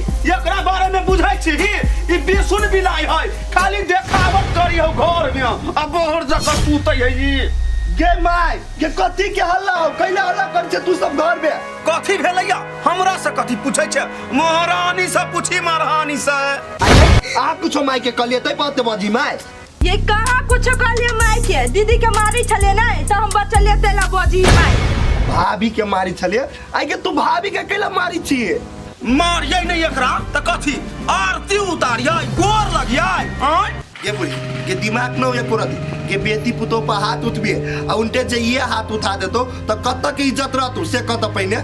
एकरा बारे में बुझै छी ई बिसुन बिलाई है खाली देखावट करी हो घर में आ बाहर जाकर सुतै है ई। गे माय गे कथी के हल्ला हो कैला हल्ला कर छे तू सब घर में? कथी भेलैया? हमरा से कथी पूछै छे? महारानी से पूछी, महारानी से। आ कुछो माय के कहलिए तै बात बाजी माय। ये कहाँ कुछो कहलिए माय के? दीदी के मारी छलिए नहीं तो हम बचलिए तेला बजी माय। भाभी के मारी छलिए? आई के तू भाभी के कैला मारी छिए? मारियै नहीं एकरा त कथी आरती उतारियै, गोर लगियै आँय? गे बुढ़ी के दिमाग न होए पूरा दिन के बेटी पुतो पर हाथ उठबे आ उनटे जे ये हाथ उठा देतो त कत के इज्जत रहतु से कत पहिने।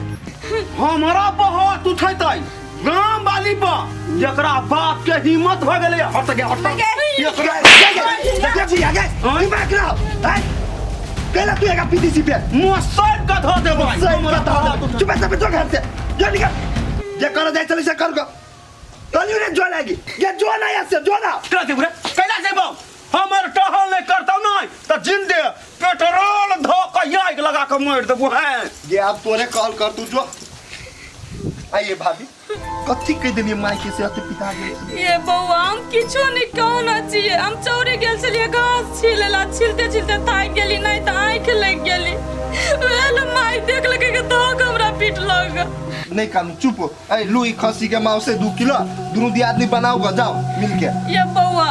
हमरा पर हाथ उठैतै गाम वाली पर, जकरा बाप के हिम्मत भ गेलै। हट गे, हट गे। एकरा गे गे गे बुढ़िया गे दिमाग न हैं कैला तू एगा पीती सी पे मुंह सर के धो देबै। हमरा चुप से जो घर से जो निकल जे कर जाय चली से कर गो कहलियो रे जो लागी गे जो ना यहाँ से जो ना। केना जेबू रे, केना जेबौ? हमर टहल नहीं करतौ नहीं त जिंदे पेट्रोल धो के आगि लगा के मारि देबू। हैं गे आब तोरे कॉल कर तू जो। आइए भाभी कथी कह देलिए माय के से अते पिता गेल? ये बौआ हम किछो नहीं कहना चाहिए। हम चौरी गेल छलिए घास छीले ला, छिलते छिलते थाकि गेली नहीं त आँखि लागि गेली। वेल my देख लगे के धोक हमरा पीट लग। नहीं कानू चुप हो। ए लू ई खसी के मांस से 2 किलो दुनू दियादनी बनाओ ग जाओ मिल के। ये बौआ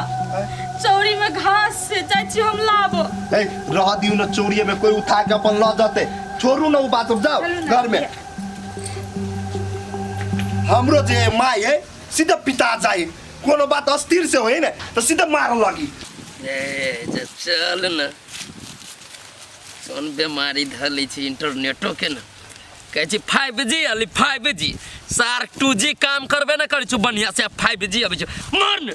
चौरी में घास से जाइ छी हम लाबो। ए रह दियो न चौरी में कोई उठा के अपन ल जते, छोड़ू न उ बात, अब जाओ घर में। हमरो जे my है सीधा पिता जाए, कोनो बात अस्थिर से होए ने तो सीधा मार लगी। ए जे चल न सोन बेमारी धर लै छै इंटरनेटो के न कहै छै 5G अली 5G सार 2G काम करबे न करै छौ बढ़िया से 5G अबै छौ मर न।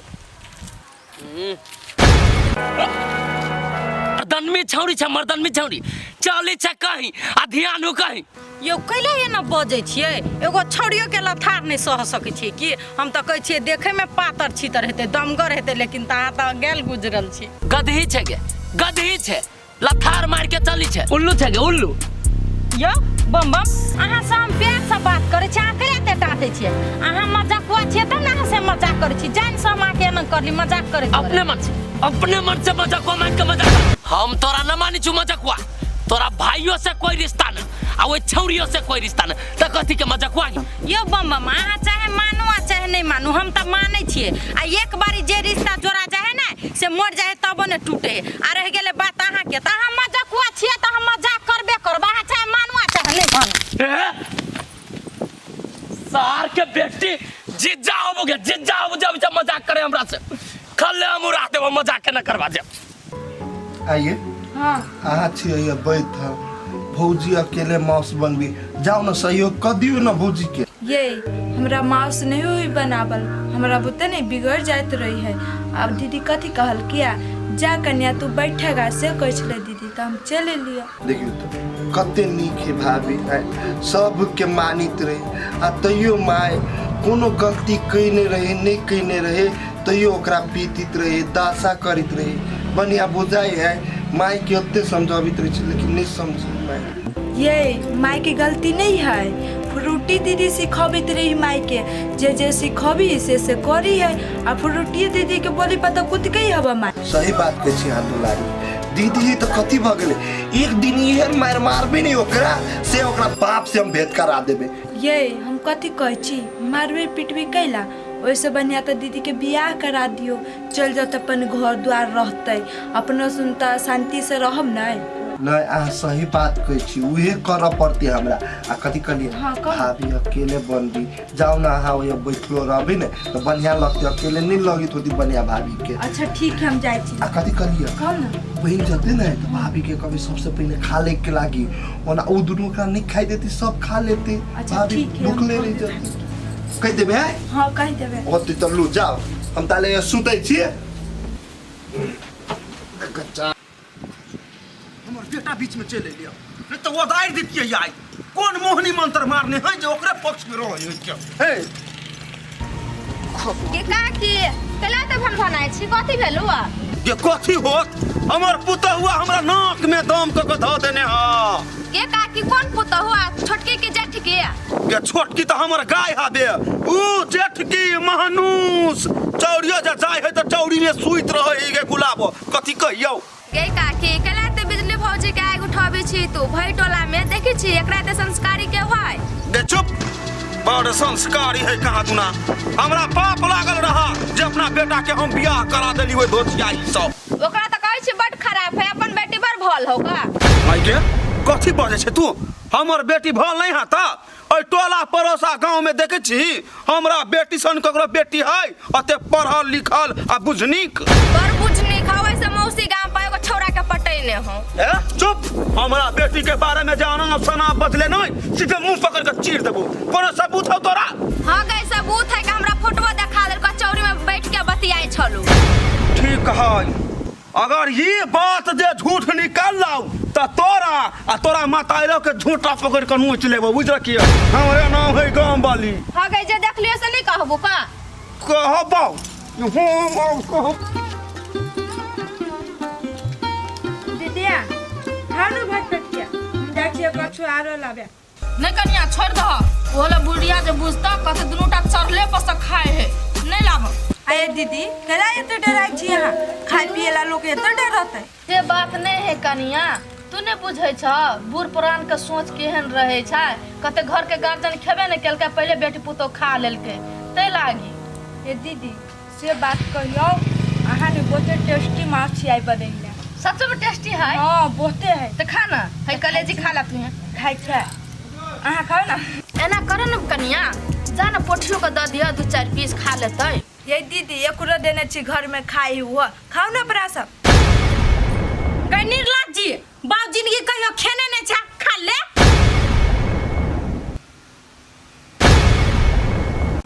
मर्दनमी छौरी छै, मर्दनमी छौरी चलै छै कहीं आ ध्यान हो कहीं। यौ कैला एना बजै छियै? एगो छौड़ियो के लथार नहि सह सकै छियै की? हम तऽ कहै छियै देखै में पातर छितर हेतै, दमगर हेतै, लेकिन तऽ अहाँ तऽ गेल गुजरल छी। गदही छै गे, गदही छै, लथार मार के चली छै, उल्लू छै गे उल्लू। यौ बम बम अहाँ से हम प्यार से बात करै छी, अहाँ कैला एते डाँटै छियै? अहाँ मजाकुआ छियै तब ने अहाँ से मजाक करै छी। जान से हम अहाँके एना करली मजाक करै अपने मन से, अपने मन से मजाकुआ मान के मजाक। हम तोरा न मानै छु मजाकुआ, तोरा भाइयों से कोई रिश्ता न आ ओइ छौड़ियों से कोई रिश्ता न, त कथी के मजाकुआ? यौ बम बम अहाँ चाहे मानू आ चाहे नहीं मानू, हम तऽ मानै छियै। आ एक बारी जे रिश्ता जोड़ा जाइ है ने से मर जाइ है तबो ने टूटे है। आ रहि गेलै बात अहाँके, तऽ अहाँ मजाकुआ छियै तऽ हम मजाक करबे करब, अहाँ चाहे मानू आ चाहे नहीं मानू। सार के बेटी जिज्जा होबो गे, जिज्जा होबो जब जब मजाक करे हमरा से खल्ले हम उड़ा देबो, मजाक के न करबा दे। आइए हाँ अहाँ छियै बैठल, भौजी अकेले मांस बनबी, जाओ न सहयोग कर दियो न भौजी के। ये हमरा मांस नहीं हुई बनावल, हमरा बुते नहीं बिगड़ जाइत रही है। अब दीदी कथी कहल किया जा कन्या तू बैठेगा से कहै छलै दीदी, तो हम चलि एलियै। देखियो तो कते नीक है भाभी, है सबके मानित रहे आ तैयो my कोनो गलती कयने रहे नहीं कयने रहे तैयो ओकरा पीतित रहे, दासा करैत रहे, बढ़िया बुझाइ है my के ओते समझाबैत रहे छै लेकिन नहीं समझे my. ये my के गलती नहीं है, फ्रूटी दीदी सिखबैत रही my के, जे जे सिखबी से से करी है, आ फ्रूटी दीदी के बोली पर तऽ कुदकै हबा my. सही बात कहै छी अहाँ दुलारी दीदी, तऽ कथी भऽ गेलै एक दिन इहे मारि मारबे नहीं ओकरा से ओकरा बाप से हम भेंट करा देबै। ये हम कथी कहै छी, मारबे पिटबे कैला, ओहिसँ बढ़िआँ तऽ दीदीके बियाह करा दियौ, चलि जाउ तऽ अपन घर द्वार रहतै, अपनो सुनता शान्तिसँ रहब ने। नहीं अहाँ सही बात कहै छी, उहे करऽ पड़तै हमरा। आ कथी कहलियै? हाँ, कहू। भाभी अकेले बनबी, जाउ ने अहाँ ओहिया बैठलो रहबी ने तऽ बढ़िआँ लगतै, अकेले नहीं लगैत होती बढ़िआँ भाभी के। अच्छा ठीक है हम जाइ छी। आ कथी कहलियै? कहू ने। बहिन जतै ने तऽ भाभी के कभी सबसे पहिले खा ले के लागी, ओना ओ दुनू ओकरा नहीं खाइ देती, सब खा लेते। अच्छा, भाभी ठीक है, हम भुखले कह रहि देबै। जतै। कहि देबै? हाँ कहि देबै। ओते चलू जाउ, हम ताले सुतै छियै। हमर बेटा बीच में चलि एलियै, नहीं तऽ ओदारि दितियै आइ। कोन मोहनी मंत्र मारने है जे ओकरे पक्ष में रहै है क्या? हे के काकी कैला तऽ भन भनाइ छी, कथी भेलौ आ? गे कथी होत? हमर पुतहुआ हमरा नाक में दम क के धऽ देने ह। गे काकी कोन पुतहुआ, छोटकी के जेठकी? गे छोटकी तऽ हमर गाय हबे, ऊ जेठकी महनूस चौरियो जे जाय है तऽ चौरी में सुइत रहै गे गुलाब, कथी कहियौ। गे काकी केला ते बिजली भौजी के आगि उठाबै छी तू भई टोला में देखै छी एकरा ते संस्कारी के होय। गे चुप, बड़ संस्कारी है कहाँ दुना। हमरा पाप लागल रहा जे अपना बेटा के हम बियाह करा देली ओहि धोतियाही सब। ओकरा तऽ कहै छी बड खराब है, अपन बेटी बड़ भल हो का। माय गे कथी बजै छै तू? हमर बेटी भल नहीं है तऽ एहि टोला पड़ोसा गाँव में देखै छी हमरा बेटी सन ककरो बेटी है अते पढ़ल लिखल आ बुझनिक। बड़ बुझनिक हौ, ऐसे मौसी गाम पर एगो छौड़ा के पटैने हौ। ए चुप, हमरा बेटी के बारे में जे अनाप शनाप बजले नहीं सीधे मुंह पकड़ के चीर देबो। कोनो सबूत हौ तोरा? हाँ गई सबूत है कि हमरा फोटो देखा देलको, चौरी में बैठ के बतियाई छलू। ठीक है, अगर ये बात जे झूठ निकाल लाऊ त तोरा आ तोरा माताइरो के झूठा पकड़ के नोच लेबो, बुझ रखिए। हमरे नाम है गाम वाली। हाँ गई जे देखलियो से नहीं कहबो का? कहबो हम कहब। दीदिया खानु भात पेटिया हम जाइ छियै कछु आरो लाबे। नहीं कनिया छोड़ दह, ओला बुढ़िया जे बुझता कहते दुनू टा चढ़ले पर से खाए है, नहीं लाब। अरे दीदी केला एते डराइ छी अहाँ? खाय पिए ला लोक एते डरतै? से बात नहीं है कनिया, तू नहीं बुझै छ बूढ़ पुरान के सोच केहन रहे छै। कते घर के गार्जियन खेबे नहीं केलकै, पहले बेटी पुतोह खा लेलकै तै लागी। ए दीदी से बात कहियौ, अहाँ ने बहुते टेस्टी माछ छियै बनेने। सच में टेस्टी है? हाँ बहुते है। तो खा ना, है कलेजी खा ला तू। खाइ छै, अहाँ खाओ ना। एना करो न कनिया, जा ना पोठियो के दऽ दिअ 2-4 पीस खा लेतै। ये दीदी एकरो देने छी घर में खाई हुआ, खाओ ना अपना सब। गई निर्लज्ज जी, बाप जिंदगी कहियो खेने नहीं छा, खा ले।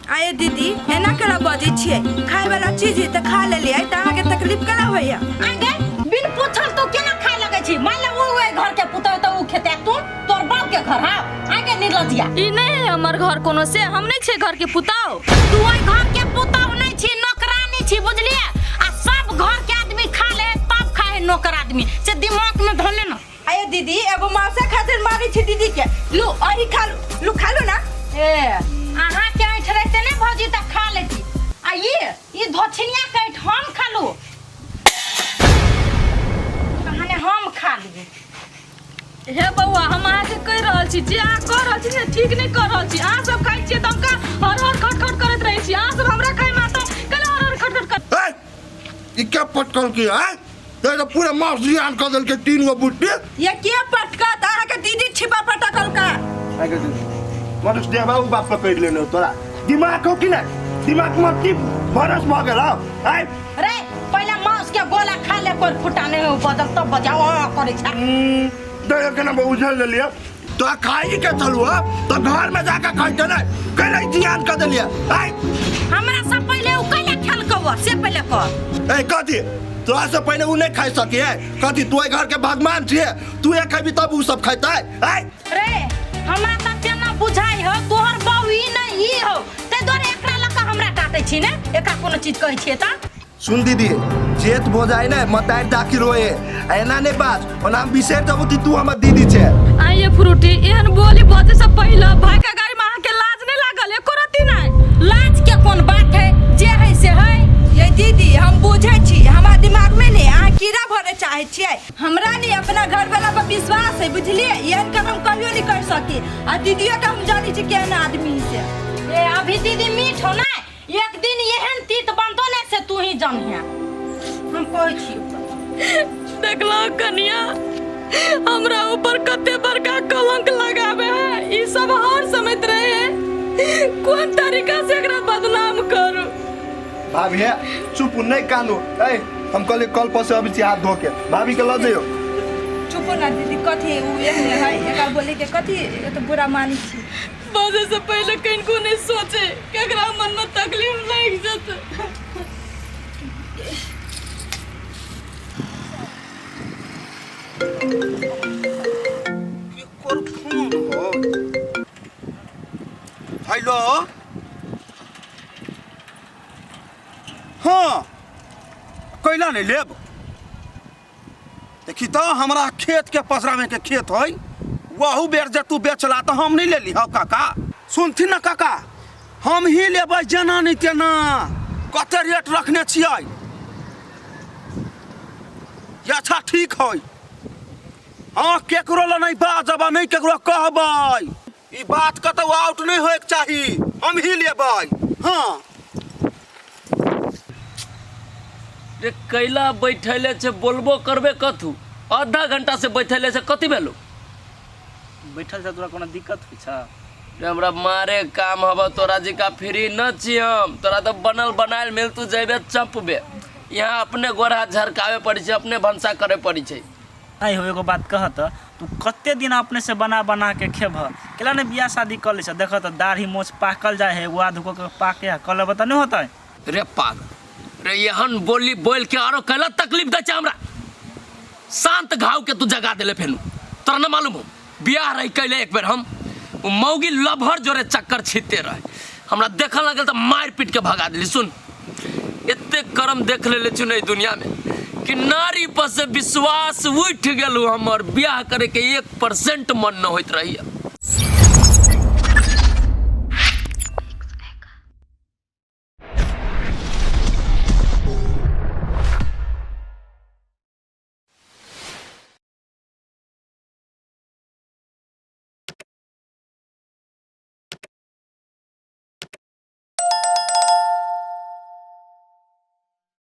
आये दीदी एना केना बजै छियै? खाय वाला चीज है तऽ खा लेलियै तऽ अहाँके तकलीफ केना होइया? आगे बिन पूछल तू केना खाय लगै छी? मान ले ऊ ओहि घर के पुतोह तऽ ऊ खेतै, तू तोर बाप के घर हौ। आगे निर्लज्जिया। ई नहीं है हमर घर कोनो से, हम नहीं छे घर के पुतोह। तू ओहि घर के पुतोह नहीं छी, नौकरानी छी, बुझलिए? आ सब घर के आदमी खा ले तब खाए है नौकर आदमी, से दिमाग में धर ले ना। आये दीदी एगो मासा खातिर मारै छी दीदी के, लू अही खा लू, लू खा लू ना। ए अहाँ के ऐठ रहते नहीं भौजी तऽ खा लेती, आ ये धोछिनिया के ऐठ हम खा लू, तहने हम खा लिए। हे बौआ हम अहाँके कहि रहल छी जे अहाँ कऽ रहल छी से ठीक नहीं कऽ रहल छी। अहाँ सब खाइ छियै तऽ हम का हर हर खट खट करैत रहै छी, अहाँ सब हमरा खाइमे तऽ कल हर हर खट खट कर। ए ई के पटकल की है? तो पूरा मांस जियान कर देलकै 3 गो बुट्टी। ये के पटकत? अहाँके दीदी छिपा पटकल का। मनुष्य देवा उ बाप पकड़ लेने तोरा दिमाग हो कि नहीं? दिमाग में की भरस भऽ गेल हौ? आइ रे पहले मांस के गोला खा ले, कोई फुटा नहीं हो बदल तब बजाओ आ करे छा। दे केना उझल लेलिए तो खाई के चलू हा तो घर में जाके खाइते नहीं कैले जियान कर देलिए। आइ हमरा सब पहले उ कैले खेल कौ से पहले कर। ए कथी तोरा से पहले उ नहीं खाइ सकी है? कथी तू घर के भगवान छिए, तू एक खेबी तब उ सब खेतै? आइ रे हमरा त तेना बुझाइ हो तोहर बहू ई नहीं ई हो, तै दुआरे एकरा लक हमरा डांटै छी ने, एकरा कोनो चीज कहै छियै त। सुन दीदी जेत भो जाए ना मतार दाखिल होए एना नहीं बात, ओना हम बिसरि जबो ती तू हमर दीदी छे। आइए फ्रूटी एहन बोली बजे से पहले भाई का गाड़ी में अहाँ के लाज नहीं लागल एको रत्ती नहीं? लाज के कोन बात है, जे है से है। ये दीदी हम बुझै छी, हमरा दिमाग में नहीं अहाँ कीड़ा भरे चाहे छियै। हमरा नहीं अपना घर वाला पर विश्वास है बुझलिए, एहन काम हम कहियो नहीं कर सकी। आ दीदियो के हम जानै छी केहन आदमी से। ए अभी दीदी मीठ हो ना, एक दिन एहन तीत बनतो ने से तू ही जानिहे, हम कहै छी। देखलो कनिया हमरा ऊपर कते बड़का कलंक लगावे है, ई सब हर समझ रहे है, कोन तरीका से एकरा बदनाम करू। भाभी है चुप नहीं कानू। ए हम कहले कल पर से अभी छी हाथ धो के भाभी के ल जइयो। चुप ना दीदी, कथी उ एहने है, एकरा बोले के कथी त बुरा मानै छी। बजे से पहले किनको नहीं सोचे केकरा मन में तकलीफ लाग जत। केकर फोन हो? हेलो हाँ कैला नहीं लेब? देखी तऽ हमरा खेत के पसरा में के खेत है, वहू बेर जे तू बेचला तऽ हम नहीं लेली। हौ काका, सुनथिन ना काका, हम ही लेबै जेना नहीं तेना। कते रेट रखने छियै? ये अच्छा ठीक है। हाँ, केकरो लए नहीं बाजब आ नहीं केकरो कहबै। ई बात कतौ आउट नहीं होइके चाही। हम ही लेबै। हाँ रे, कैला बैठैले छै? बोलबो करबे कथू? आधा घंटा से बैठैले छै, कथी भेलो? बैठल छै, तोरा कोनो दिक्कत होइ छ? रे, हमरा मारे काम हब। तोरा जिका फ्री न छी हम। तोरा तऽ बनल बनायल मिल, तू जेबे चपबे। यहाँ अपने गोर हाथ झरकावे पड़ै छै, अपने भनसा करे पड़ै छै। नहीं हो, एगो बात कह तऽ, तू कते दिन अपने से बना बना के खेबह? केला ने बियाह शादी कर ले छ? देख तऽ, दाढ़ी मोछ पाकल जाए है। एगो आध गो के पाके है, कर लेबह तऽ नहीं होतै? रे पागल रे, एहन बोली बोल के आरो कैला तकलीफ दै छै हमरा? शांत घाव के तू जगा देले फेनु। तोरा न मालूम हो, बियाह रही कैले एक बेर हम, उ मौगी लभर जोरे चक्कर छीते रहे। हमरा देखऽ लगल तऽ मारि पीट के भगा देली। सुन, एते कर्म देख लेले छु ने दुनिया में कि नारी पर से विश्वास उठि गेल हमर। बियाह करे के 1% मन न होइत रही।